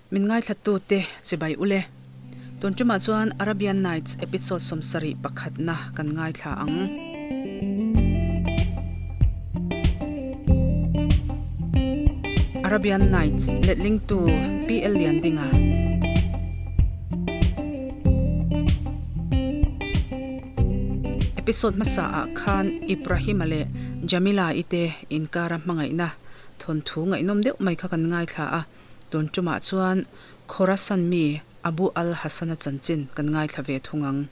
Min ngaithlatute chibai ule. Tun tumah chuan Arabian Nights episode 71 pakhatna kan ngaithla ang. Arabian Nights letlingtu PL Liandinga. Episode hmasa ah khan Ibrahima leh Jamila-i te inkara hmangaihna thawnthu ngaihnawm deuh mai kha kan ngaithla a. Tun tumah chuan Khorasan mi Abu al-Hasan-a chanchin kan ngaithla ve thung ang.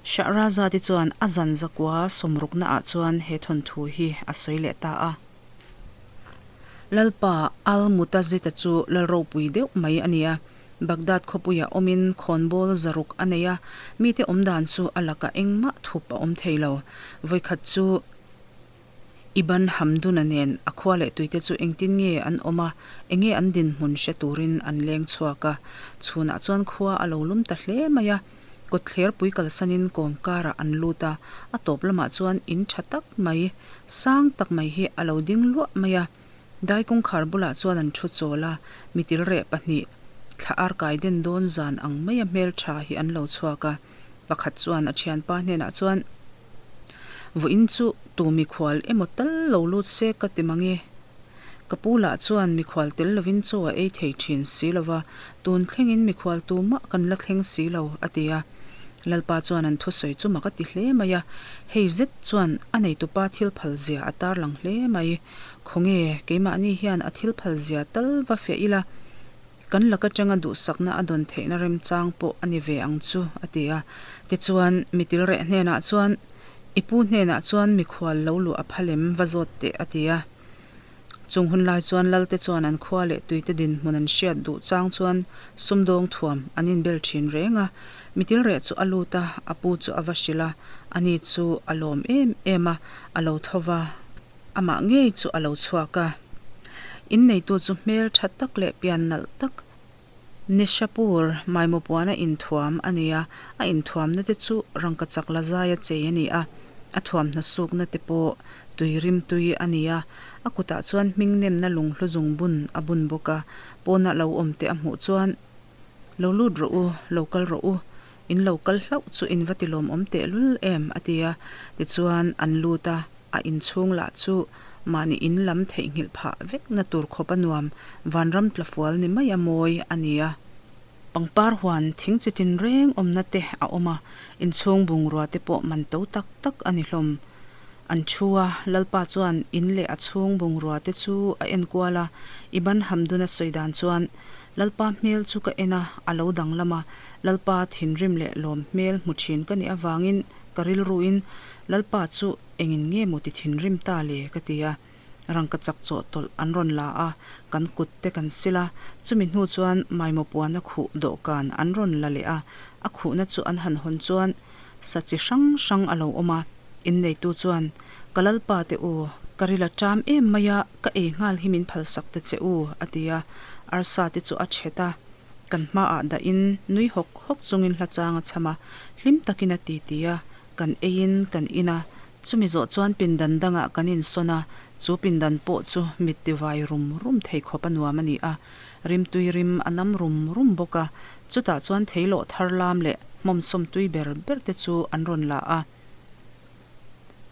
Shahrazad-i chuan a zan zakua sawmrukna ah chuan he thawnthu hi a sawi leh ta a. Lalpa al-Mutazid-a chu lal ropui deuh mai a ni a. Baghdad khawpuiah awmin khawnbawl zaruk a nei a, mite awmdan chu a lakah engmah thup a awm thei lo. Vawikhat chu Ibn Hamdun-a nen a khua leh tuite chu engtin nge an awm a, enge an dinhmun hre turin an leng chhuak a. Chhunah chuan khua a lo lum ta hle mai a, kawtthler pui kalsanin kawm karah an lut a, a tawp lamah chuan in tha tak mai, sang tak mai hi a lo ding luah mai a. Dai kawngkhar bulah chuan an thu chawl a, mitilreh pahnih, thla arkai den dawn zan ang maia hmeltha hi an lo chhuak a. Pakhat chuan a thianpa hnenah chuan, Vawiin chu tu mikhual emaw tal lo lut se ka ti mang e. Ka pu lah chuan mikhual tel lovin chaw a ei thei thin si lo va, tun thlengin mikhual tu mah kan la thleng si lo, a ti a. Lalpa chuan an thusawi chu mak a ti hle mai a, hei zet chuan a neitupa thil phal zia a tarlang hle mai. Khawnge, keimahni hian a thil phal zia tal va fiah ila, Kan lak atanga duhsakna a dawn theihna remchang pawh a ni ve ang chu, a ti a. Tichuan, mitilreh hnenah chuan, I pu hnenah chuan mikhual lo luh a phalem va zawt teh, a ti a. Chung hun lai chuan Lalte chuan an khua leh tuite dinhmun an hriat duh chang chuan sumdawng thuam an inbel thin reng a. Mitilreh chu a lut a, a pu chu a va hrilh a, ani chu a lawm em em a, a lo tho va. Amah ngei chu a lo chhuak a. Inneitu chu hmel tha tak leh pian nalh tak Nishapur Maimaw-puana inthuam a ni a, a inthuamna te chu rangkachak la zaia chei a ni a, a thuamhnaw sukna te pawh tui rim tui a ni a, a kutah chuan hming nemna lunghlu zungbun a bun bawk a, pawna lo awm te a hmuh chuan Lo lut rawh u, lo kal rawh u, in lo kal hlauh chu in va ti lawmawm tehlul em a ti a, tichuan an lut a. A inchhung lah chu mahni in lam theihnghilh phah vek na tur khawp a nuam, vanram tlafual ni mai a mawi a ni a. Pangpar huan thing chi tin reng awmna te a awm a, inchhung bungrua te pawh man to tak tak a ni hlawm. An thu a, Lalpa chuan in leh a chhung bungrua te chu a enkual a, Ibn Hamdun a sawi dan chuan, Lalpa hmel chu ka en a, a lo danglam a, Lalpa thinrim leh lawm hmel hmu thin ka nih avangin ka rilruin Lalpa chu engin nge maw ti thinrim ta le? ka ti a. Rangka chak chawh tawlh an rawn la a, kan kut te kan sil a, chumi hnu chuan maimaw puan a khuh dawhkan an rawn la leh a, a khuhna chu an han hawn chuan sa chi hrang hrang a lo awm a, inneitu chuan, Ka Lalpa te u, ka ril a ṭam em mai a, ka ei nghal hi min phalsak ta che u, a ti a, arsa te chu a ṭhet a. Kan hmaah dahin nui hawk hawk chungin hla chang a chham a, hlim takin a ti ti a, kan eiin kan in a. Chumi zawh chuan pindan dangah kan insawn a, chu pindan pawh chu mit tivai rum rum thei khawp a nuam a ni a, rimtui rim a nam rum rum bawk a, chutah chuan theilawh thar lam leh hmawmsawm tui ber ber te chu an rawn la a.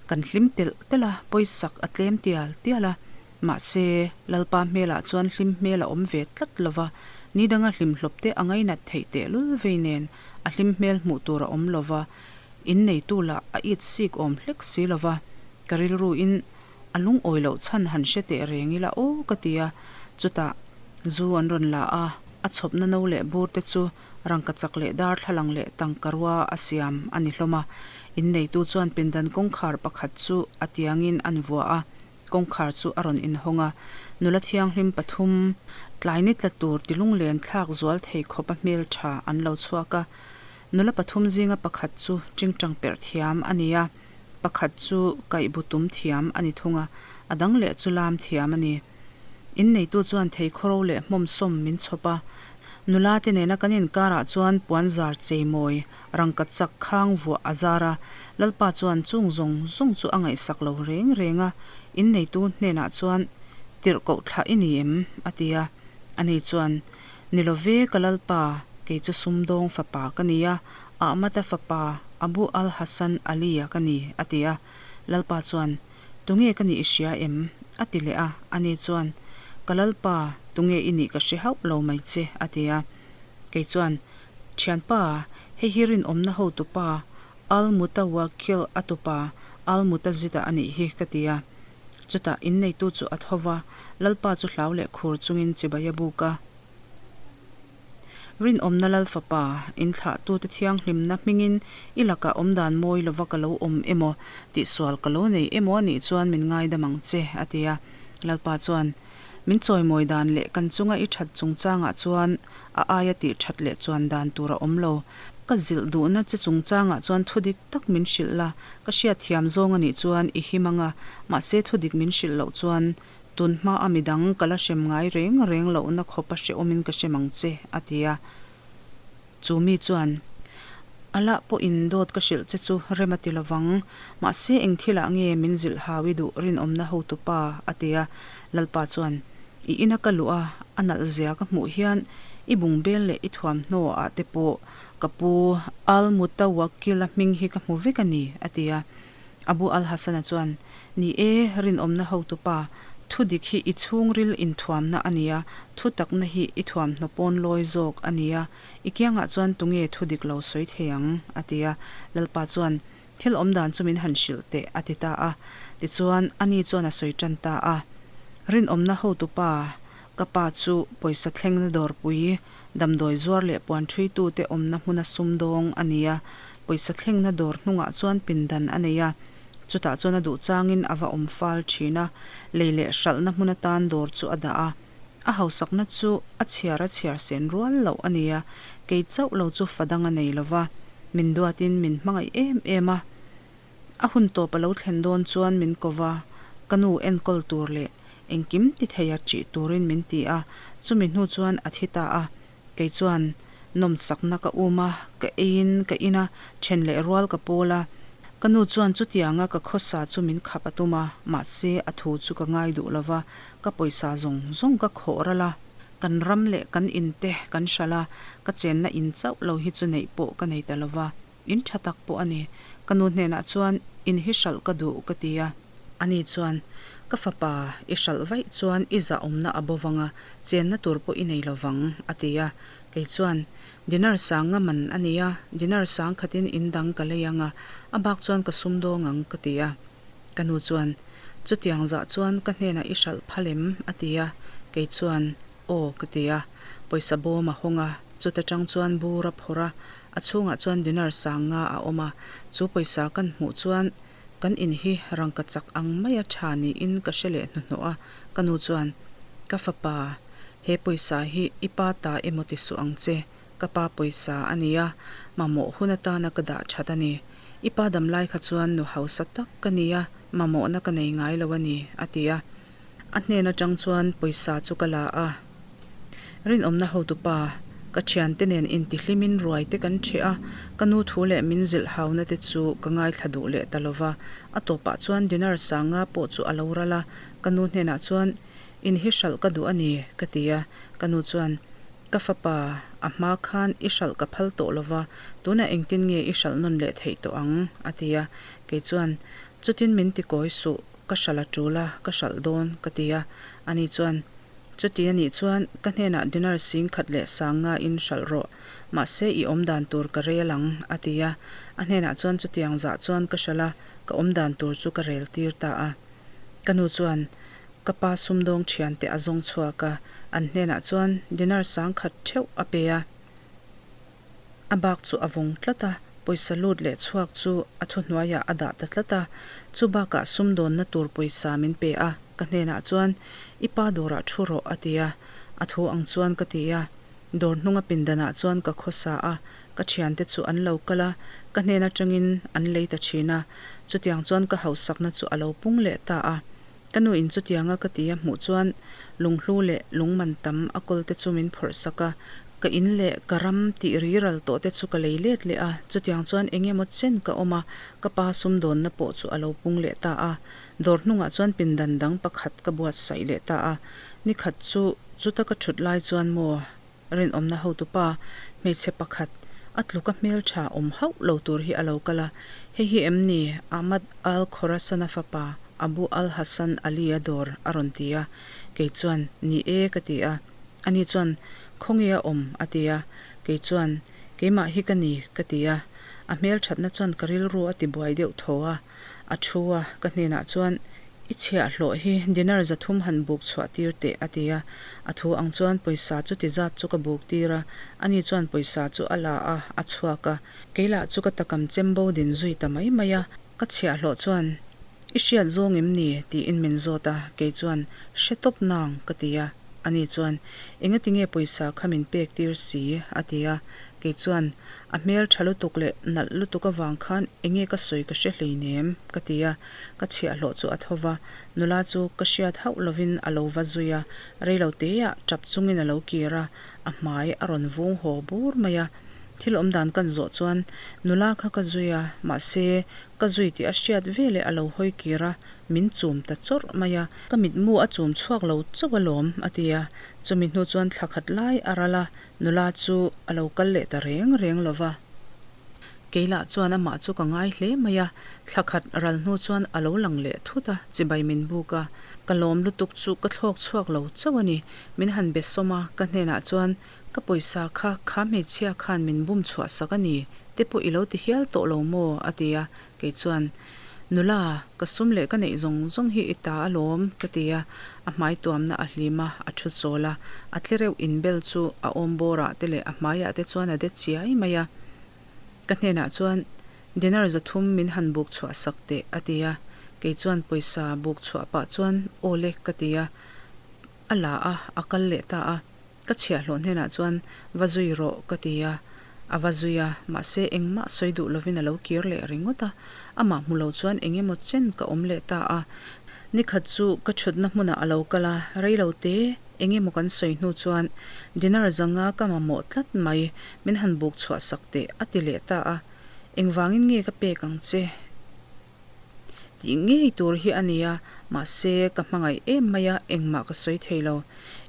Kan hlim telh telh a, pawisak a tlem tial tial a. Mahse, Lalpa hmelah chuan hlim hmel a awm ve tlat lo va, ni danga hlimhlawp te a ngainat theih tehlul vei nen a hlim hmel hmuh tur a awm lo va, inneitu lah a it sik awm hlek si lo va, ka rilruin a lungawi loh chhan han hre teh reng ila aw ka ti a, chutah zu an rawn la a, a chhawpna no leh bur te chu rangkachak leh darthlalang leh tangkarua a siam a ni hlawm a, inneitu chuan pindan kawngkhar pakhat chu a tiangin an vuah a. Kawngkhar chu a rawn inhawng a, nula thianghlim pathum, tlai ni tla tur tilunglen thlak zual thei khawp a hmel tha an lo chhuak a. Nula pathum zinga pakhat chu tingtang perh thiam a ni a, pakhat chu kaihbu tum thiam a ni thung a, a dang leh chu lam thiam a ni. Inneitu chuan theikhawro leh hmawmsawm min chhawp a, nula te nena kan inkarah chuan puanzar cheimawi Rangka chak khang vuah a zar a, Lalpa chuan chung zawng zawng chu a ngaihsak lo reng reng a, inneitu hnenah chuan, Tirhkoh thlah i ni em? a ti a. Ani chuan, Ni lo ve, ka lalpa, kei chu sumdawng fapa ka ni a, Ahmad-a fapa Abu al-Hasan Ali-a ka ni, a ti a. Lalpa chuan, Tunge ka nih i hria em? a ti leh a. Ani chuan, Ka lalpa, tunge i nih ka hre hauh lo mai che, a ti a. Kei chuan, Thianpa, hei hi rinawmna hotupa Al-Mutawakkil a tupa Al-Mutazid-a a nih hi, ka ti a. Chutah inneitu chu a tho va, Lalpa chu hlau leh khur chungin chibai a buk a. Rinawmna Lal Fapa, inthlahtute thianghlimna hmingin i lakah awmdan mawi lova ka lo awm emaw, tihsual ka lo nei emaw a nih chuan min ngaidam ang che, a ti a. Lalpa chuan, Min chawimawi dan leh kan chunga i that chungchangah chuan a aia tih that leh chuan dan tur a awm lo. Ka zilh duhna che chungchangah chuan thudik tak min hrilh la, ka hriatthiam zawng a nih chuan i him ang a, mahse thudik min hrilh loh chuan tun hmaa midang ka la hrem ngai reng reng lohna khawpa hrehawmin ka hrem ang che, a ti a. Chu mi chuan, Allah pawhin dawt ka hrilh che chu rem a ti lovang, mahse eng thilah nge min zilh hau i duh rinawmna hotupa? a ti a. Lalpa chuan, I ina ka luh a, a nalh zia ka hmuh hian i bungbel leh i thuamhnaw ah te pawh ka pu Al-Mutawakkil-a hming hi ka hmu vek a ni, a ti a. Abu al-Hasan-a chuan, Ni e, rinawmna hotupa, thu dik hi i chhungril inthuamna a ni a, thu takna hi i thuamhnaw pawn lawi zawk a ni a, i kiangah chuan tunge thu dik lo sawi thei ang? a ti a. Lalpa chuan, Thil awmdan chu min han hrilh teh, a ti ta a. Tichuan, ani chuan a sawi tan ta a. Rinawmna hotupa, ka pa chu pawisa thlengna dawrpui, Damdawi zuar leh puan ṭhuitute awmna hmuna sumdawng a ni a, pawisa thlengna dawr hnungah chuan pindan a nei a, chutah chuan a duh changin a va awm fal ṭhin a, lei leh hralhna hmun atan dawr chu a dah a. A hausakna chu a chhiar a chhiar sen rual loh a ni a, kei chauh lo chu fa dang a nei lo va, min duatin min hmangaih em em a. A hun tawp a lo thlen dawn chuan min ko va, ka nu enkawl tur leh engkim ti theia ṭih turin min ti a, chumi hnu chuan a thi ta a. Kei chuan nawmsakna ka um a, ka eiin ka in a, ṭhen leh rual ka pawl a. Ka nu chuan chutianga ka khawsa chu min khap a tum a, mahse a thu chu ka ngai duh lo va, ka pawisa zawng zawng ka khawh ral a. Kan ram leh kan in te kan hralh a, ka chenna in chauh lo hi chu neih pawh ka nei ta lo va. In tha tak pawh a ni. Ka nu hnenah chuan in hi hralh ka duh ka ti a. Ani chuan, Ka fapa, i hralh vaih chuan i zahawmna a bo vang a, chenna tur pawh i nei lo vang, a ti a. Kei chuan, Dinar sang nga man a ni a, dinar sang khatin in dang ka lei ang a, a bak chuan ka sumdawng ang, ka ti a. Ka nu chuan, Chutiang zah chuan ka hnenah i hralh phal em? a ti a. Kei chuan, Aw, ka ti a. Pawisa bawm a hawng a, chuta tang chuan bur a phawrh a, a chhungah chuan dinar sang nga a awm a. Chu pawisa kan hmuh chuan kan in hi rangka chak ang maia tha niin ka hre leh hnuhnawh a. Ka nu chuan, Ka fapa, he pawisa hi i pa ta emaw ti suh ang che, ka pa pawisa a ni a, mamawh hun atana ka dah that a ni. I pa damlai kha chuan nu hausa tak ka ni a, mamawhna ka nei ngai lo a ni, a ti a. A hnen atang chuan pawisa chu ka la a. Rinawmna hotupa, ka thiante nen intihlimin ruai te kan ṭheh a, ka nu thu leh min zilh hauna te chu ka ngaithla duh leh ta lo va. A tawpah chuan dinar sanga pawh chu a lo ral a, ka nu hnenah chuan, In hi hralh ka duh a ni, ka ti a. Ka nu chuan, Ka fapa, a hma khan i hralh ka phal tawh lo va, tunah engtin nge i hralh nawn leh theih tawh ang? a ti a. Kei chuan, Chutin min ti kawi suh, ka hralh a tul a, ka hralh dawn, ka ti a. Ani chuan, Chuti a nih chuan, ka hnenah dinar sing khat leh sang nga in hralh rawh, mahse i awm dan tur ka rel ang, a ti a. A hnenah chuan chutiang zah chuan ka hralh a, ka awm dan tur chu ka rel tir ta a. Ka nu chuan, Ka pa sumdawng thiante a zawng chhuak a, an hnenah chuan dinar sang khat theuh a pe a. A bak chu a vawng tlat a, pawisa lut leh chhuak chu a thuhnuaiah a dah ta tlat a. Chu bakah sumdawnna tur pawisa min pe a, ka hnenah chuan, I pa dawrah thu rawh a ti a. A thu ang chuan ka ti a. Dawr hnunga pindanah chuan ka khawsa a, ka thiante chu an lo kal a, ka hnen atangin an lei ta thin a. Chutiang chuan ka hausakna chu a lo pung leh ta a. Ka nu in chutianga ka ti a hmuh chuan lunghlu leh lungman tam a kawl te chu min phawrh sak a, ka in leh ka ram tih ri ral tawh te chu ka lei let leh a, chutiang chuan eng emaw chen ka awm a, ka pa sumdawnna pawh chu a lo pung leh ta a. Dawr hnungah chuan pindan dang pakhat ka buatsaih leh ta a. Ni khat chu chuta ka thut lai chuan maw rinawmna hotupa hmeichhe pakhat a tluka hmeltha awm hauh lo tur hi a lo kal a, hei hi em ni Ahmad al-Khorassan-a fapa Abu al-Hassan Ali-a dawr a rawn ti a, kei chuan ni e ka ti a, ani chuan khawnge a awm a ti a, kei chuan keimah hi ka ni ka ti a, a hmelthatna chuan ka rilru a tibuai deuh thaw a. A thu a, ka hnenah chuan, I chhiahhlawh hi dinar 300 han buk chhuah tir teh, a ti a. A thu ang chuan pawisa chu ti zat chu ka buk tir a, ani chuan pawisa chu a la a, a chhuak a. Kei lah chu ka takam chembo din zui ta mai mai a. Ka chhiahhlawh chuan, I hriat zawng em ni? tiin min zawt a, kei chuan, Hre tawp nang, ka ti a. Ani chuan, Engatinge pawisa kha min pek tir si? a ti a. Kei chuan, A hmel tha lutuk leh nalh lutuk avang khan enge ka sawi ka hre hleinem, ka ti a. Ka chhiahhlawh chu a tho va, nula chu ka hriat hauh lovin a lo va zui a, reilo teah tap chungin a lo kir a, a hmai a rawn vung haw bur mai a. Thil awmdan kan zawh chuan nula kha ka zui a, mahse ka zui tih a hriat veleh a lo hawi kir a, min chum ta chawrh mai a. Ka mitmu a chum chhuak lo chauh alawm, a ti a. Chumi hnu chuan thla khat lai a ral a, Nula chu a lo kal leh ta reng reng lo va. Kei lah chuan amah chu ka ngai hle mai a, thla khat ral hnu chuan a lo lang leh thut a, chibai min buk a. Ka lawm lutuk chu ka thlawk chhuak lo chauh a ni. Min han be sawm a, ka hnenah chuan, Ka pawisa kha kha hmeichhia khan min bum chhuah sak a ni, te pawh i lo ti hial tawh lo maw? a ti a. Kei chuan, Nula, ka sum leh ka neih zawng zawng hi i ta alawm, ka ti a. A hmai tuamna a hlim a, a thu chawl a. A tle reuh inbel chu a awm bawrah te leh a hmaiah te chuan a de chiai mai a. Ka hnenah chuan, Dinar 300 min han buk chhuah sak teh, a ti a. Kei chuan pawisa buk chhuah pah chuan, Aw le, ka ti a. A la a, a kal leh ta a. Ka chhiahhlawh hnenah chuan, Va zui rawh, ka ti a. A va zui a, mahse engmah sawi duh lovin a lo kir leh ringawt a. Amah hmu lo chuan eng emaw chen ka awm leh ta a. Nikhat chu ka thutna hmunah a lo kal a, rei lo te eng emaw kan sawi hnu chuan, Dinar 500 ka mamawh tlat mai, min han buk chhuah sak teh, a ti leh ta a. Engvangin nge ka pek ang che? Tih ngei tur hi a nia, mahse ka hmangaih em mai a, engmah ka sawi thei lo.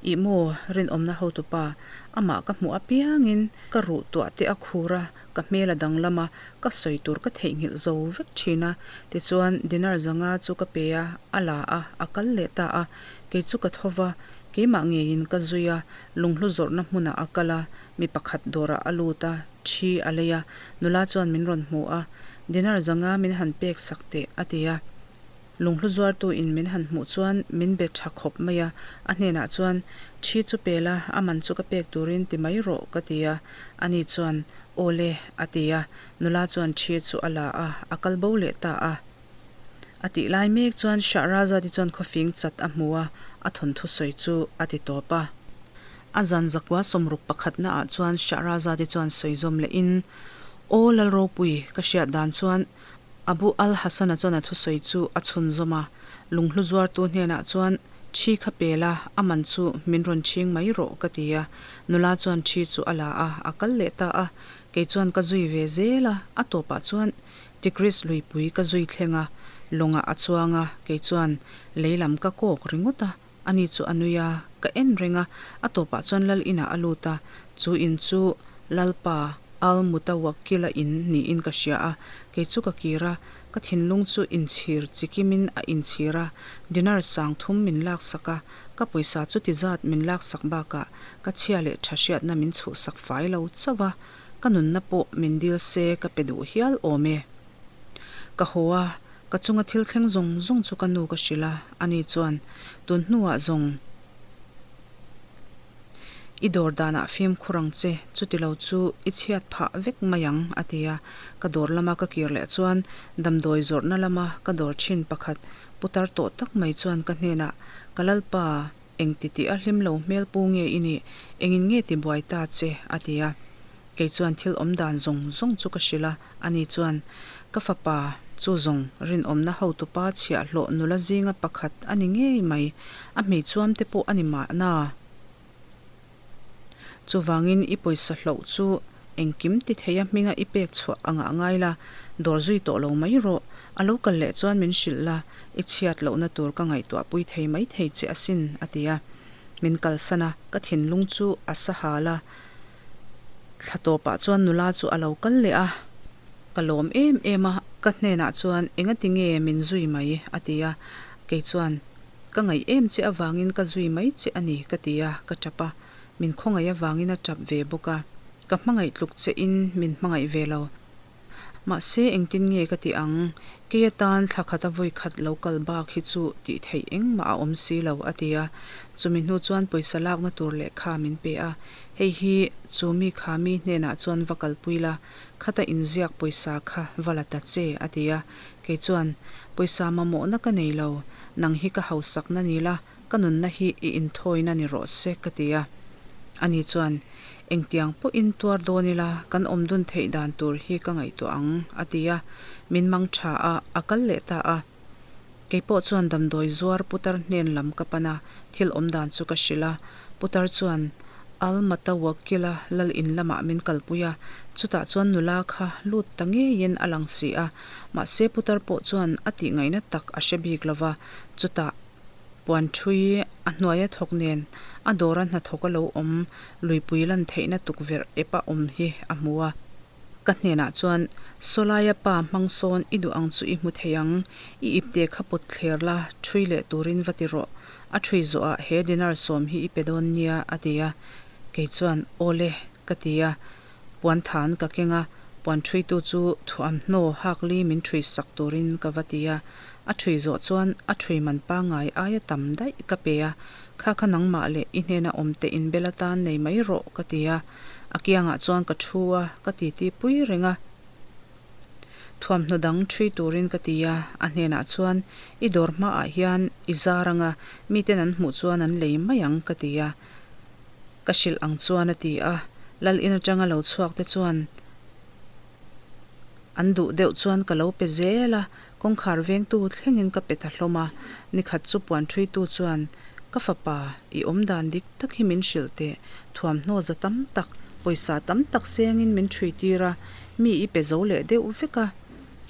Ih maw, rinawmna hotupa, amah ka hmuh apiangin ka ruh tuah te a khur a, ka hmel a danglam a, ka sawi tur ka theihnghilh zo vek thin a. Tichuan, dinar 500 chu ka pe a, a la a, a kal leh ta a. Kei chu ka tho va, keimah ngeiin ka zui a, lunghlu zawrhna hmunah a kal a, mi pakhat dawrah a lut a, Thi a lei a, nula chuan min rawn hmu a, Dinar 500 min han pek sak teh, a ti a. Lunghlu zuartu in min han hmuh chuan min be tha khawp mai a, a hnenah chuan, Thi chu pe la, a man chu ka pek turin ti mai rawh, ka ti a. Ani chuan, Aw le, a ti a. Nula chuan thi chu a la a, a kal bo leh ta a. A tih lai mek chuan Shahrazad-i chuan khawfing chat a hmu a, a thawnthu sawi chu a ti tawp a. A zan zakua 60 pakhatna ah chuan Shahrazad-i chuan sawi zawm lehin, Aw Lalropui, ka hriat dan chuan Abu al-Hasan-a chuan a thusawi chu a chhunzawm a, lunghlu zuartu hnenah chuan, Thi kha pe la, a man chu min rawn chhing mai rawh, ka ti a. Nula chuan thi chu a la a, a kal leh ta a. Kei chuan ka zui ve zel a, a tawpah chuan Tigris luipui ka zui thleng a, lawngah a chuang a, kei chuan lei lam ka kawk ringawt a, ani chu a nui a, ka en reng a, a tawpah chuan lal inah a lut a, chu in chu Lalpa Al-Mutawakkil-a in niin ka hria a, kei chu ka kir a, ka thinlung chu inchhir chikimin a inchhir a, dinar 3000 min laksak a, ka pawisa chuti zat min laksak bakah ka chhia leh tha hriatna min chhuhsak fai lo chauh a, Ka nunna pawh min dil se ka pe duh hial awm e. Ka haw a, ka chunga thil thleng zawng zawng chu ka nu ka hrilh a, ani chuan tun hnuah zawng i dawr danah fimkhur ang che, chuti lo chu i chhiat phah vek mai ang, a ti a. Ka dawr lama ka kir leh chuan damdawi zawrhna lama ka dawr thin pakhat putar tawh tak mai chuan ka hnenah, Ka Lalpa, Engti tih a hlim lo hmel pu nge i nih? Engin nge ti buai ta che? a ti a. Kei chuan thil awm dan zawng zawng chu ka hrilh a, ani chuan, Ka fapa, chu zawng rinawmna hotupa chhiahhlawh nula zinga pakhat a ni ngei mai, a hmeichhuam te pawh a ni mahna. Chuvangin i pawisa hloh chu engkim ti theia hminga i pek chhuah a ngah ngai la, dawr zui tawh lo mai rawh. A lo kal leh chuan min hrilh la, i chhiat lohna tur ka ngaihtuah pui thei mai thei che asin, a ti a. Min kalsan a, ka thinlung chu a sa hal a. Thla tawpah chuan nula chu a lo kal leh a. Ka lawm em em a, ka hnenah chuan engati nge min zui mai? a ti a. Kei chuan, Ka ngaih em che avangin ka zui mai che a ni, ka ti a, ka tap a. Min khawngaih avangin a tap ve bawk a. Ka hmangaih tluk che in min hmangaih ve lo. Mahse engtin nge ka ti ang? Kei atan thla khata vawi khat lo kal bak hi chu tih theih engmah a awm si lo, a ti a. Chumi hnu chuan pawisa lakna tur lehkha min pe a. Hei hi chu mi kha mi hnenah chuan va kalpui la, khata inziak pawisa kha va la ta che, a ti a. Kei chuan, Pawisa mamawhna ka nei lo, nang hi ka hausakna ni la, Ka nunna hi i inthawina ni rawh se ka ti a. Ani chuan, Engtiang pawhin tuar dawn ila, kan awm dun theih dan tur hi ka ngaihtuah ang, a ti a. Min mang tha a, a kal leh ta a. Kei pawh chuan damdawi zuar putar hnen lam ka pan a, thil awm dan chu ka hrilh a. Putar chuan Al Matawakkil-a lal in lamah min kalpui a, chutah chuan nula kha lut ta ngeiin a lang si a. Mahse putar pawh chuan a tih ngaihna tak a hre bik lova, chutah Puan ṭhui a hnuaia thawk nen a dawra hnathawk a lo awm luipui lan theihna tukverh ep a awm hi a hmu a. Ka hnenah chuan, Sawlaia pa hmang sawn i duh ang chu i hmu thei ang, i ipte kha pawt thler la, ṭhui leh turin va ti rawh. A ṭhui zawhah he dinar sawm hi i pe dawn nia, a ti a. Kei chuan, Aw le, ka ti a. Puan than ka keng a, puan ṭhuitu chu thuamhnaw hak li min ṭhui sak turin ka va ti a. A ṭhui zawh chuan a ṭhui man pangngai aia tam daih ka pe a, Kha kha nangmah leh i hnena awm te inbel atan nei mai rawh ka ti a. A kiangah chuan ka ṭhu a, ka titi pui reng a. Thuamhnaw dang ṭhui turin ka ti a, a hnenah chuan i dawr hmaah hian i zar anga miten an hmuh chuan an lei mai ang ka ti a. Ka hrilh ang chuan a ti a, Lal in atanga lo chhuak te chuan an duh deuh chuan ka lo pe zel a, kawngkhar vengtu thlengin ka pe ta hlawm a, nikhat chu puan thuitu chuan ka fapa i awm dan dik tak hi min hrilh teh, thuamhnaw za tam tak, pawisa tam tak sengin min thui tir a, mi i pe zo leh deuh vek a.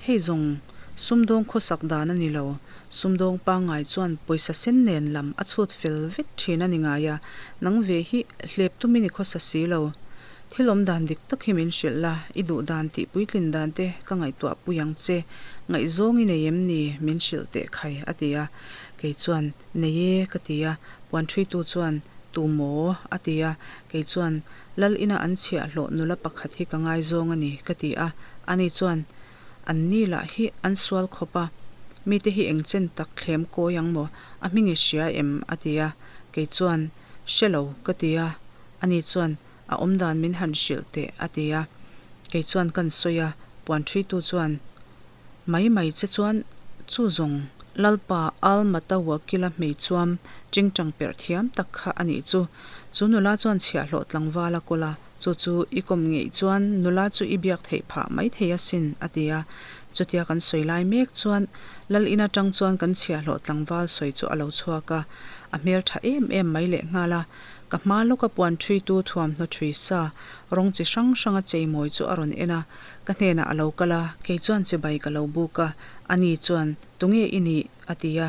Hei zawng, sumdawng khawsak dan a ni lo. Sumdawng pangngai chuan pawisa sen nen lam a chhut fel vek thin a ni ngai a, nang ve hi hlep tumin i khawsa si lo. Thil awm dan dik tak hi min hrilh la, i duh dan tih puitlin dan te ka ngaihtuah pui ang che. Ngaihzawng i nei em ni? Min hrilh teh khai, a ti a. Kei chuan, Nei e, ka ti a. Puan ṭhuitu chuan, Tu maw? a ti a. Kei chuan, Lal ina an chhiahhlawh nula pakhat hi ka ngaizawng a ni, ka ti a. Ani chuan, An ni lah hi an sual khawp a, mite hi eng chen tak thlem kawi ang maw? A hming i hria em? a ti a. Kei chuan, Hre lo, ka ti a. Ani chuan, A awmdan min han hrilh teh, a ti a. Kei chuan kan sawi a, puan ṭhuitu chuan, Mai mai che chuan chu zawng Lalpa Al Matawakkil-a hmeichuam tingtang perh thiam tak kha a nih chu. Chu nula chuan chhiahhlawh tlangval a kawl a, chu chu i kawm ngeih chuan nula chu i biak theih phah mai thei asin, a ti a. Chutia kan sawi lai mek chuan Lal in atang chuan kan chhiahhlawh tlangval sawi chu a lo chhuak a, a hmel tha em em mai lehnghal a. Ka hma lawka puan ṭhuitu thuamhnaw ṭhui sa rawng chi hrang hranga cheimawi chu a rawn en a, Ka hnenah a lo kal a, kei chuan chibai ka lo buk a, ani chuan, Tunge i nih? a ti a.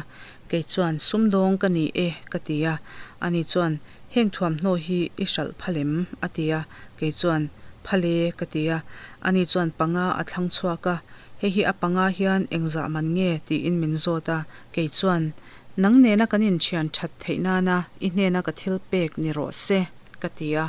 Kei chuan, Sumdawng ka ni e, ka ti a. Ani chuan, Heng thuamhnaw hi i hralh phal em? a ti a. Kei chuan, Phal e, ka ti a. Ani chuan panga a thlang chhuak a, Hei hi a panga hian engzah man nge? tiin min zawt a. Kei chuan, Nang nena kan inthian that theih nana i hnena ka thil pek ni rawh se, ka ti a.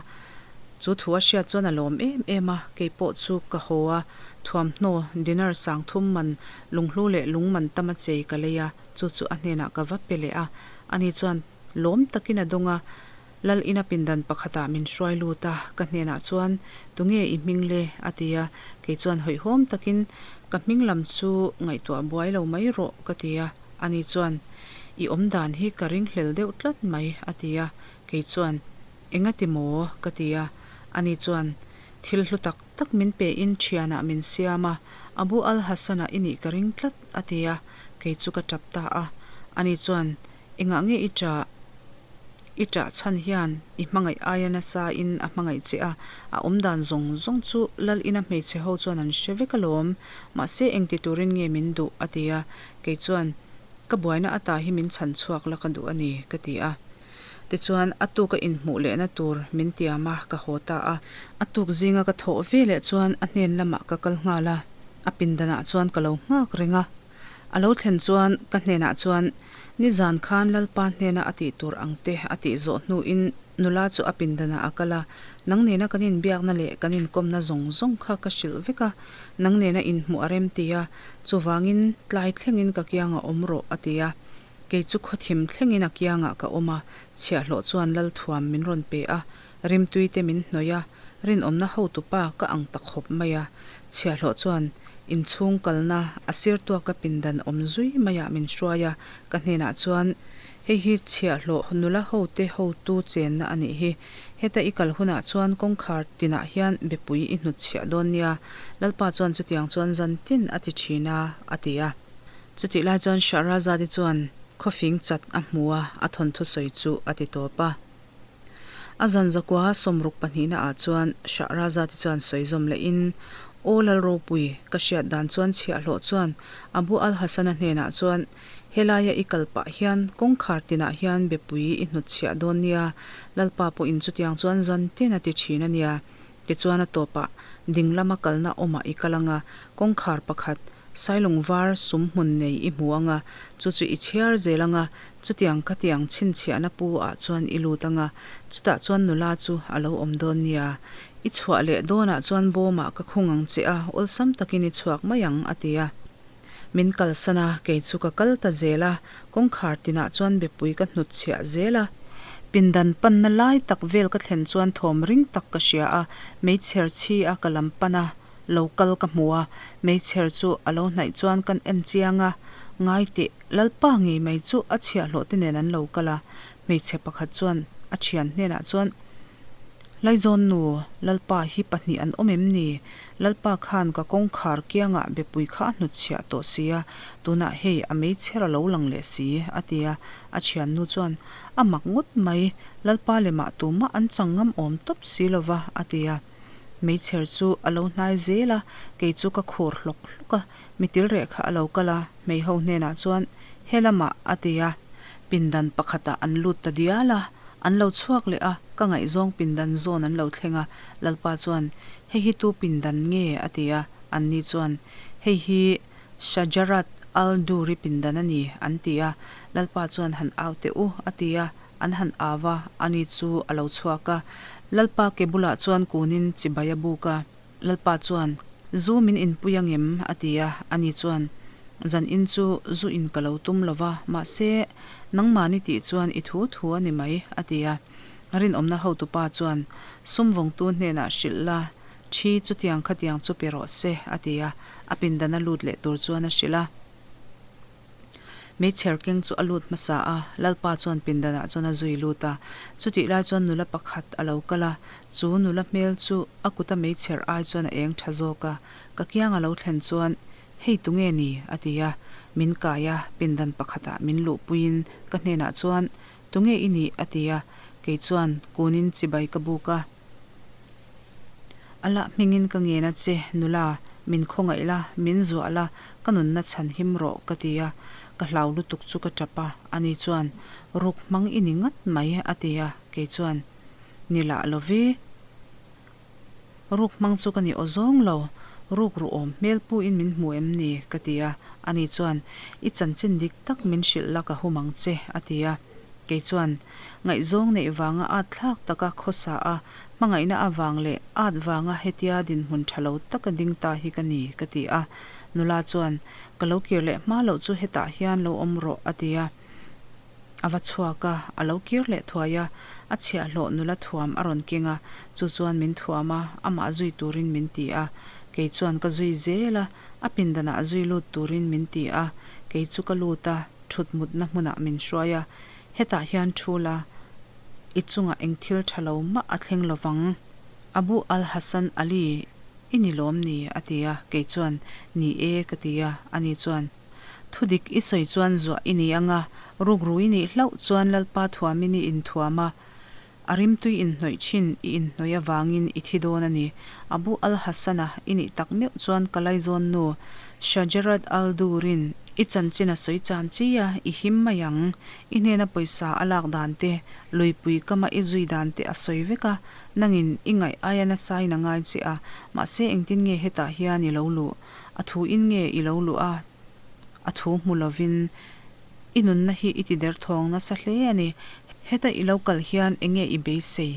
Chu thu a hriat chuan a lawm em em a, kei pawh chu ka haw a, thuamhnaw, dinner sang thum man, lunghlu leh lung man tam a chei ka lei a, chu chu a hnenah ka va pe leh a. Ani chuan lawm takin a dawng a, Lal ina pindan pakhatah min hruai lut a, ka hnenah chuan, Tunge i hming le? a ti a, kei chuan hawihhawm takin, Ka hming lam chu ngaihtuah buai lo mai rawh, ka ti a. Ani chuan, I awm dan hi ka ringhlel deuh tlat mai, a ti a, kei chuan, Engati maw? ka ti a. Ani chuan, Thil hlu tak tak min pe in thianah min siam a, Abu al-Hasan-a i nih ka ring tlat, a ti a. Kei chu ka tap ta a. Ani chuan, Engah nge i ṭah? I ṭah chhan hian i hmangaih aia nasa in a hmangaih che a, a awmdan zawng zawng chu Lal ina hmeichhe ho chuan an hre vek alawm. Mahse engti turin nge min duh? a ti a. Kei chuan, Ka buaina ata hi min chhan chhuak la ka duh a ni, ka ti a. Tichuan, a tuka inhmuh lehna tur min tiam a, ka haw ta a. A tuk zinga ka thawh ve leh chuan a hnen lamah ka kal nghal a, a pindanah chuan ka lo nghak reng a. A lo thlen chuan ka hnenah chuan, Nizan khan Lalpa hnena a tih tur ang te a tih zawh hnuin nula chu a pindanah a kal a, nang nena kan inbiakna leh kan inkawmna zawng zawng kha ka hrilh vek a, nang nena inhmuh a rem ti a, chuvangin tlai thlengin ka kiangah awm rawh a ti a. Kei chu khawthim thlengin a kiangah ka awm a, chhiahhlawh chuan Lalthuam min rawn pe a, rimtui te min hnawih a, rinawmna hotupa ka ang ta khawp mai a. Chhiahhlawh chuan inchhung kalna a sir tuaka pindan awm zui maiah min hruai a, ka hnenah chuan, Hei hi chhiahhlawh nula hote hotu chenna a nih hi. Heta i kal hunah chuan kawngkhar tinah hian bepui i hnutchhiah dawn nia. Lalpa chuan chutiang chuan zantin a ti thin a, a ti a. Chutih lai chuan Shahrazad-i chuan khawfing chat a hmu a, a thawnthu sawi chu a ti tawp a. A zan zakua 60 pahnihna ah chuan Shahrazad-i chuan sawi zawm lehin, Aw Lalropui, ka hriat dan chuan chhiahhlawh chuan Abu al-Hasan-a hnenah chuan, Helaia i kal pah hian kawngkhar tinah hian bepui i hnutchhiah dawn nia, Lalpa pawhin chutiang chuan zan tin a ti thin a nia. Tichuan a tawpah ding lama kalna awmah i kal anga, kawngkhar pakhat, sailung var sum hmun nei i hmu anga, chu chu i chhiar zel anga, chutiang khatiang chhinchhiahna pu ah chuan i lut anga, chutah chuan nula chu a lo awm dawn nia. I chhuah leh dawnah chuan bawmah ka khung ang che a, awlsam takin i chhuak mai ang, a ti a. Min kalsan a, kei chu ka kal ta zel a, kawngkhar tinah chuan bepui ka hnutchhiah zel a. Pindan panna lai tak vel ka thlen chuan thawm ring tak ka hria a, meichher chhi a ka lam pan a, lo kal ka hmu a, meichher chu a lo hnaih chuan kan en chiang a, ngai teh, Lalpa ngei mai chu a chhiahhlawh te nen an lo kal a, hmeichhe pakhat chuan a thian hnenah chuan, Laizawn nu, Lalpa hi pahnih an awm em ni? Lalpa khan ka kawngkhar kiangah bepui kha a hnutchhiah tawh si a, tunah hei a meichher a lo lang leh si, a ti a. A thiannu chuan, A mak ngawt mai, Lalpa lemah tumah an chang ngam awm tawp si lo va, a ti a. Meichher chu a lo hnai zel a, kei chu ka khur hlawk hlawk a, mitil reh kha a lo kal a, hmeiho hnenah chuan, He lamah, a ti a. Pindan pakhatah an lut ta dial a. An lo chhuak leh a, ka ngaihzawng pindan zawn an lo thleng a, Lalpa chuan, Hei hi tu pindan nge? a ti a, anni chuan, Hei hi Shajarat al-Duri pindan a ni, an ti a. Lalpa chuan, Han au teh u, a ti a, an han au a, ani chu a lo chhuak a. Lalpa ke bulah chuan kunin chibai a buk a. Lalpa chuan, Zu min inpui angem? a ti a, ani chuan, Zan in chu zu in ka lo tum lo va, mahse, nangmahni tih chuan i thu thu a ni mai, a ti a. Rinawmna hotupa chuan, Sum vawngtu hnenah hrilh la, thi chutiang khatiang chu pe rawh se, a ti a, a pindana lut leh tur chuan a hrilh a. Meichher keng chu a lut hmasa a, Lalpa chuan pindanah chuan a zui lut a. Chutih lai chuan nula pakhat a lo kal a, chu nula hmel chu a kuta meichher ai chuan a eng tha zawk a. Ka kiang a lo thlen chuan, Hei tunge ni? a ti a. Min kai a, pindan pakhatah min luhpuiin ka hnenah chuan, Tunge i nih? a ti a. Kei chuan kunin chibai ka buk a. Allah hmingin ka ngen a che, nula, min khawngaih la, min zuah la, ka nunna chhan him rawh, ka ti a. Ka hlau lutuk chu ka tap a, ani chuan, Ruk hmang i ni ngat mai, a ti a, kei chuan, Ni lah lo ve, ruk hmang chu ka ni aw zawng lo, ruk ruh awm hmel pu in min hmu em ni? ka ti a, ani chuan, I chanchin dik tak min hrilh la ka hum ang che, a ti a. Kei chuan, Ngaihzawng neih vanga at thlak taka khawsa a, hmangaihna avang leh at vanga hetia dinhmun tha lo taka ding ta hi ka ni, ka ti a. Nula chuan, Ka lo kir leh hma loh chu hetah hian lo awm rawh, a ti a. A va chhuak a, a lo kir leh thuai a, a chhiahhlawh nula thuam a rawn keng a, chu chuan min thuam a, amah zui turin min ti a. Kei chuan ka zui zel a, a pindanah zui lut turin min ti a, kei chu ka lut a. Thut mutna hmunah min hruai a, hetah hian thu la, i chungah eng thil tha lo mah a thleng lo vang. Abu al-Hasan Ali, i ni lawm ni? a ti a, kei chuan, Ni e, ka ti a, ani chuan, Thudik i sawi chuan zuah i ni anga, rukru i nih hlauh chuan Lalpa thuamin i inthuam a. A rimtui inhnawih thin i inhnawih avangin i thi dawn a ni. Abu al-Hasan-a i nih tak meuh chuan ka laizawn nu Shajarat al-Dur-in i chanchin a sawi cham chi a, i him mai ang. I hnena pawisa a lak dan te, luipui kama i zui dan te a sawi vek a, nangin i ngaih aia nasain a ngai che a, mahse engtin nge hetah hian i lo luh? A thu in nge i lo luh a? A thu hmu lovin i nunna hi i ti derthawng nasa hle a ni. Heta i lo kal hian enge i beisei?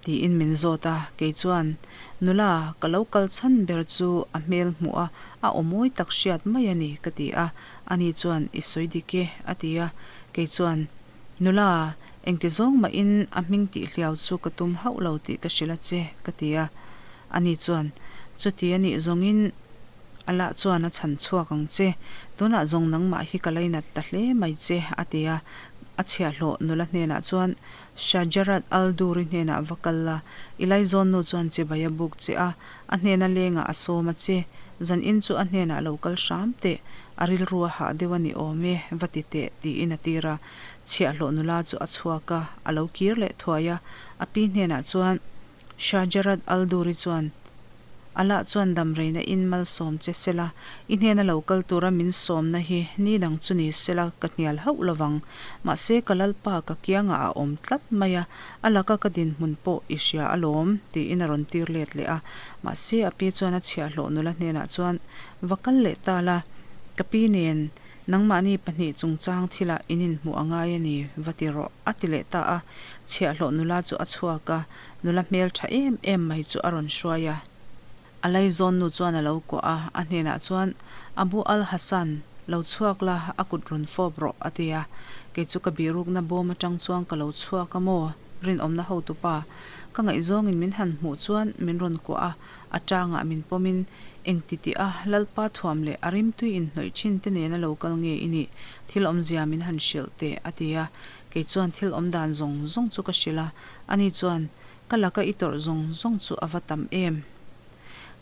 Tiin min zawt a, kei chuan, Nula, ka lo kal chhan ber chu a hmel hmuh a, a aw mawi tak hriat mai a ni, ka ti a. Ani chuan, I sawi dik e, a ti a. Kei chuan, Nula, engti zawng mahin a hming tih hliau chu ka tum hauh lo tih ka hrilh a che, ka ti a. Ani chuan, Chuti a nih zawngin, A lah chuan a chhan chhuak ang che. Tunah zawng nangmah hi ka lainat ta hle mai che, a ti a. A chhiahhlawh nula hnenah chuan, Shajarat al-Duri hnenah va kal la, i laizawnnu chuan chibai a buk che a, a hnena lengah a sawm a che. Zan in chu a hnenah lo kal hram teh, a rilru a hah deuh a ni awm e, va ti teh, tiin a tir a. Chhiahhlawh nula chu a chhuak a, a lo kir leh thuai a. A pi hnenah chuan, Shajarat al-Duri chuan, Allah chuan damreina in malsawm che sela, i hnena lo kal tura min sawmna hi ni dang chu ni sela ka hnial hauh lovang. Mahse ka Lalpa ka kiangah a awm tlat mai a, a laka ka dinhmun pawh i hria alawm, tiin a rawn tir let leh a. Mahse a pi chuan a chhiahhlawh nula hnenah chuan, Va kal leh ta la, ka pi nen nangmahni pahnih chungchang thilah in inhmuh a ngai a ni, va ti rawh, a ti leh ta a. Chhiahhlawh nula chu a chhuak a, Nula hmel tha em em mai chu a rawn hruai a. A laizawn nu chuan a lo kuah a, a hnenah chuan, Abu al-Hasan, lo chhuak la, a kut rawn fawp rawh, a ti a. Kei chu ka bihrukna bawm atang chuan ka lo chhuak a maw? Rinawmna hotupa, ka ngaihzawngin min han hmuh chuan min rawn kuah a, a tangah min pawmin, Engti tih a, Lalpa thuam leh a rimtui inhnawih thin te nena lo kal nge i nih? Thil awmzia min han hrilh teh, a ti a. Kei chuan thil awmdan zawng zawng chu ka hrilh a, Ani chuan, Ka laka i tawrh zawng zawng chu a va tam em?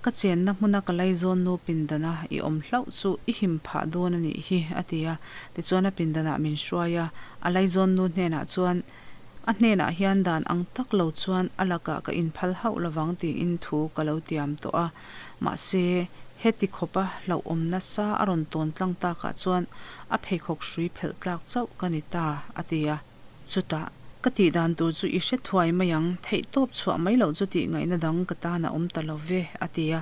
Ka chenna hmuna ka laizawn nu pindana i awm hlauh chu i him phah dawn a nih hi, a ti a. Tichuan a pindanah min hruai a, a laizawn nu hnenah chuan, A hnenah hian dan ang tak lo chuan a lakah ka inphal hauh lovang tiin thu ka lo tiam tawh a. Mahse, heti khawpa hlauhawm nasa a rawn tawn tlang takah chuan a pheikhawk hrui phelh tlak chauh ka ni ta, a ti a. Chutah, ka tih dan tur chu i hre thuai mai ang, theih tawp chhuah mai loh chu tih ngaihna dang ka tan a awm ta lo ve, a ti a.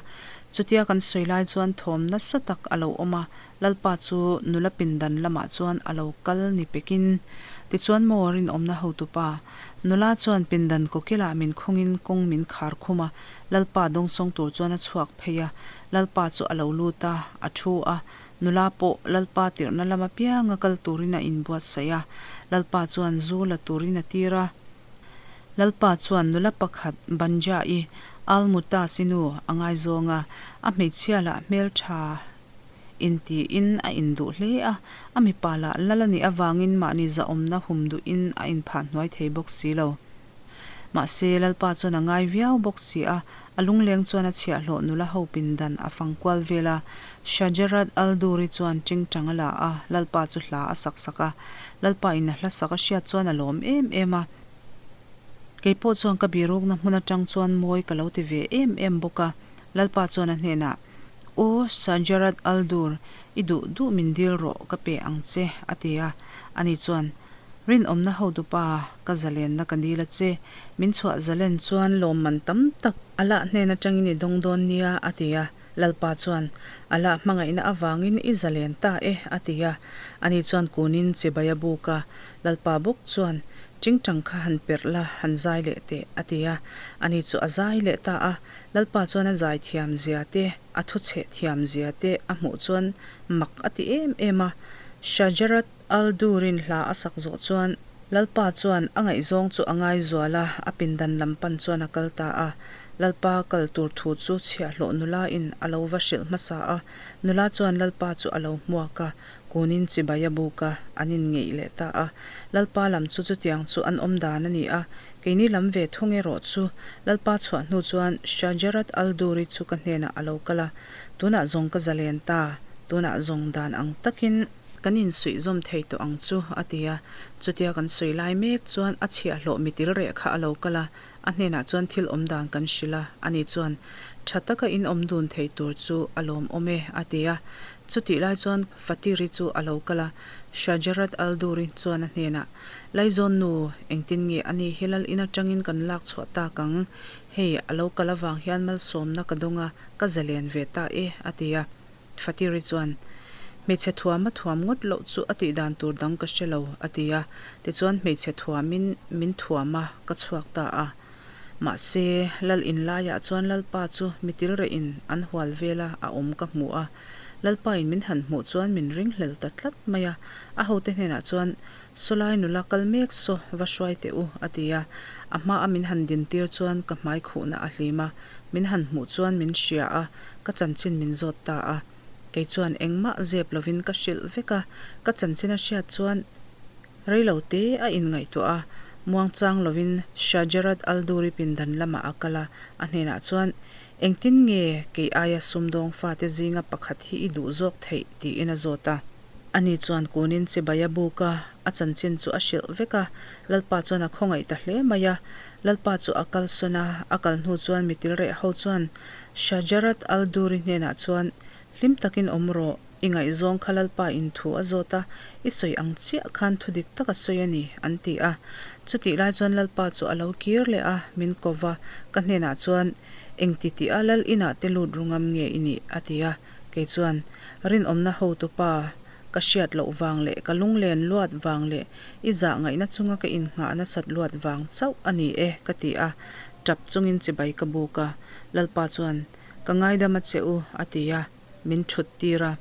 Chutia kan sawi lai chuan thawm nasa tak a lo awm a, Lalpa chu nula pindan lamah chuan a lo kal ni pekin. Tichuan maw rinawmna hotupa, nula chuan pindan kawkilah min khungin kawng min khar khum a, Lalpa dawngsawng tur chuan a chhuak phei a. Lalpa chu a lo lut a, a thu a, Nula pawh Lalpa tirhna lam apianga kal turin a inbuatsaih a, Lalpa chuan zu la turin a tir a. Lalpa chuan nula pakhat Banja-i, Al-Mutas-i nu a ngaizawng a, a hmeichhia lah hmeltha intiin a induh hle a, a mipa lah lal a nih avangin mahni zahawmna hum duhin a inphah hnuai thei bawk si lo. Mahse, Lalpa chuan a ngai viau bawk si a, a lungleng chuan a chhiahhlawh nula ho pindan a fang kual vel a. Shajarat al-Duri chuan tingtang a la a, Lalpa chu hla a sak sak a. Lalpa in a hla sak a hriat chuan a lawm em em a. Kei pawh chuan ka birukna hmun atang chuan mawi ka lo ti ve em em bawk a. Lalpa chuan a hnenah, U Shajarat al-Dur, i duh duh min dil rawh, ka pe ang che, a ti a. Ani chuan, Rinawmna hotupa, ka zalenna ka dil a che. Min chhuah zalen chuan lawmman tam tak Allah hnen atangin i dawng dawn nia, a ti a. Lalpa chuan, Allah hmangaihna avangin i zalen ta e, a ti a. Ani chuan kunin chibai a buk a. Lalpa bawk chuan, Tingtang kha han perh la, han zai leh teh, a ti a. Ani chu a zai leh ta a. Lalpa chuan a zai thiam zia te, a thuchheh thiam zia te a hmuh chuan mak a ti em em a. Shajarat Al-Durin hla a sak zawh chuan Lalpa chuan a ngaihzawng chu a ngaizual a, a pindan lam pan chuan a kal ta a. Lalpa kal tur thu chu chhiahhlawh nula in a lo va hrilh hmasa a, nula chuan Lalpa chu a lo hmuak a, kunin chibai a buk a, an inngeih leh ta a. Lalpa lam chu chutiang chu an awm dan a ni a, keini lam ve thung erawh chu Lalpa chhuah hnu chuan Shajarat Al-Duri chu ka hnenah a lo kal a, tunah zawng ka zalen ta, tunah zawng dan ang takin. Kan insuihzawm thei tawh ang chu, a ti a. Chutia kan sawi lai mek chuan a chhiahhlawh mitil reh kha a lo kal a, a hnenah chuan thil awm dan kan hrilh a, ani chuan, Tha taka in awm dun thei tur chu a lawmawm e, a ti a. Chutih lai chuan Fatiri chu a lo kal a, Shajarat al-Duri chuan a hnenah, Laizawn nu, engtin nge ani hi lal in atangin kan lak chhuah tak ang? Hei, a lo kal avang hian malsawmna ka dawng a, ka zalen ve ta e, a ti a. Fatiri chuan, Hmeichhe thuam a thuam ngawt loh chu a tih dan tur dang ka hre lo, a ti a. Tichuan hmeichhe thuamin min thuam a, ka chhuak ta a. Mahse, lal in laiah chuan Lalpa chu mi tilrehin an hual vela a awm ka hmu a. Lalpain min han hmuh chuan min ringhlel ta tlat mai a. A hote hnenah chuan, Sawlai nula kal mek saw, va hruai teh u, a ti a. A hmaa min han dintir chuan ka hmai khuhna a hlim a. Min han hmuh chuan min hria a, ka chanchin min zawt ta a. Kei chuan engmah zep lovin ka hrilh vek a, ka chanchin a hriat chuan rei lo te a inngaihtuah a, muangchang lovin Shajarat al-Duri pindan lamah a kal a, a hnenah chuan, Engtin nge kei aia sumdawng fate zinga pakhat hi i duh zawk theih? tiin a zawt a. Ani chuan kunin chibai a buk a, a chanchin chu a hrilh vek a, Lalpa chuan a khawngaih ta hle mai a. Lalpa chu a kalsawn a, a kal hnu chuan mitilreh ho chuan Shajarat al-Duri hnenah chuan, Hlim takin awm rawh, i ngaihzawng kha Lalpa in thu a zawt a, i sawi ang chiah khan thu dik tak a sawi a ni, an ti a. Chutih lai chuan Lalpa chu a lo kir leh a, min ko va, ka hnenah chuan, Engti tih a Lal inah te lut ru ngam nge i nih? a ti a. Kei chuan, Rinawmna hotupa, ka hriat loh vang leh ka lunglen luat vang leh i zah ngaihna chunga ka innghah nasat luat vang chauh a ni e, ka ti a. Tap chungin chibai ka buk a, Lalpa chuan, Ka ngaidam a che u, a ti a, min thut tir a.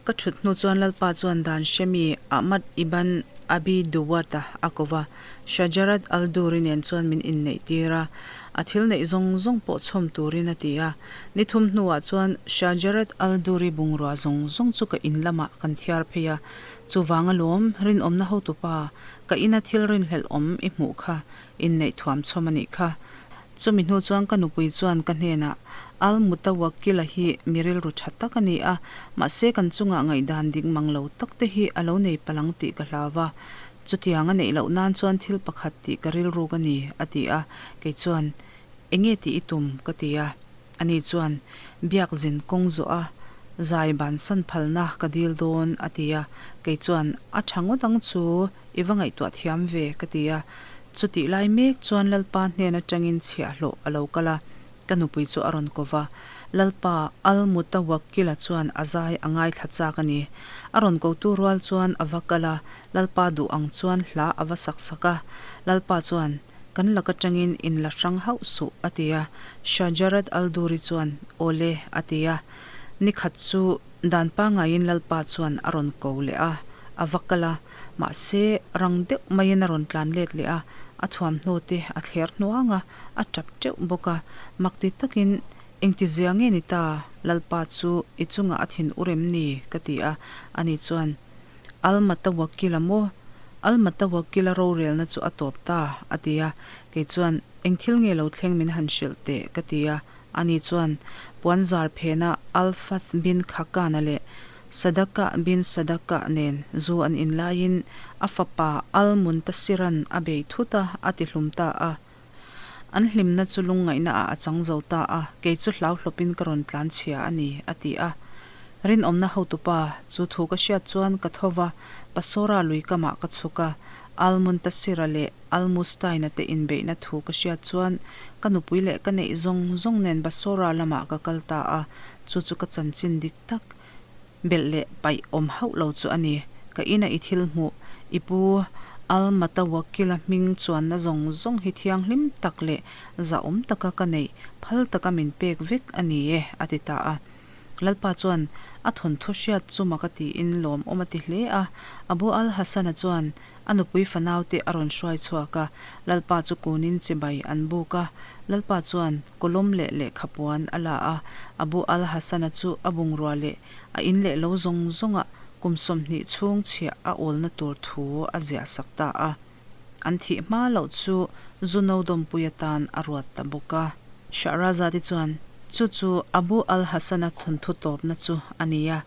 Ka thut hnu chuan Lalpa chuan dan hremi Ahmad ibn Abi Duwat-a a ko va, Shajarat al-Duri nen chuan min inneih tir a, a thil neih zawng zawng pawh chhawm turin a ti a. Ni thum hnuah chuan Shajarat al-Duri bungrua zawng zawng chu ka in lamah kan thiar phei a, chuvang alawm rinawmna hotupa, ka ina thil rinhlelh awm i hmuh kha inneih thuam chhawm a nih kha. Chumi hnu chuan ka nupui chuan ka hnenah, Al-Mutawakkil-a hi mi rilru tha tak a ni a, mahse kan chungah ngaihdan dik mang lo tak te hi a lo nei palang tih ka hlau va. Chutiang a neih loh nan chuan thil pakhat tih ka rilruk a ni, a ti a. Kei chuan, Enge tih i tum? ka ti a. Ani chuan, Biak zin kawng zawh a, zai bansan phalna ka dil dawn, a ti a. Kei chuan, A tha ngawt ang chu, i va ngaihtuah thiam ve, ka ti a. Chutih lai mek chuan Lalpa hnen atangin chhiahhlawh a lo kal a, ka nupui chu a rawn ko va. Lalpa Al-Mutawakkil-a chuan a zai a ngaithla chak a ni. A rawn kotu rual chuan a va kal a, Lalpa duh ang chuan hla a va sak sak a. Lalpa chuan, Kan lak atangin in la hrang hauh suh, a ti a. Shajarat al-Duri chuan, Awle, a ti a. Ni khat chu dan pangaiin Lalpa chuan a rawn ko leh a, a va kal a. Mahse, rang deuh maiin a rawn tlan let leh a, a thuamhnaw te a thler hnuang a, a tap teuh bawk a. Makti takin, Engti zia nge ni ta? Lalpa chu i chungah a thin ur em ni? ka ti a. Ani chuan, Al-Mutawakkil-a maw? Al-Mutawakkil-a rorelna chu a tawp ta, a ti a. Kei chuan, Eng thil nge lo thleng min han hrilh teh? ka ti a. Ani chuan, Puanzar phena Al-Fath bin Khakana leh Sadaqah bin Sadaqah nen zu an in laiin a fapa Al-Muntasiran a bei thut a, a ti hlum ta a. An hlimna chu lungngaihna ah a chang zo ta a, kei chu hlauhlawpin ka rawn tlan chhia a ni, a ti a. Rinawmna hotupa, chu thu ka hriat chuan ka tho va, Pasora lui kamah ka chhuk a, Al-Muntasira leh Al-Mustaina te inbeihna thu ka hriat chuan ka nupui leh ka neih zawng zawng nen Basora lamah ka kal ta a, chu chu ka chanchin dik tak belh leh paih awm hauh lo chu a ni. Ka ina i thil hmuh, i pu Al-Mutawakkil-a hming chuanna zawng zawng hi thianghlim tak leh zahawm taka ka neih phal taka min pek vek a ni e, a ti ta a. Lalpa chuan a thawnthu hriat chu mak a tiin lawmawm a ti hle a. Abu al-Hasan-a chuan A nupui fanaute a rawn hruai chhuak a, Lalpa chu kunin chibai an buk a. Lalpa chuan kawlawm leh lehkhapuan a la a, Abu al-Hasan-a chu a bungrua leh a in leh lo zawng zawngah kum 20 chhung chhiah a awlna tur thu a ziah sak ta a. An thih hma loh chu zu no dawmpui atan a ruat ta bawk a. Shahrazad-i chuan, Chu chu Abu al-Hasan-a thawnthu tawpna chu a ni a.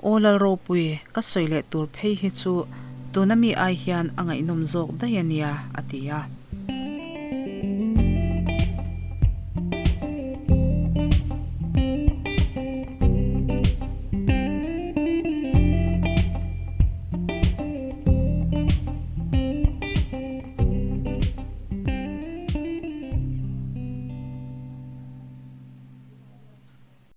Aw Lalropui, ka sawi leh tur phei hi chu tuna mi ai hian a ngaihnawm zawk daih a nia, a ti a.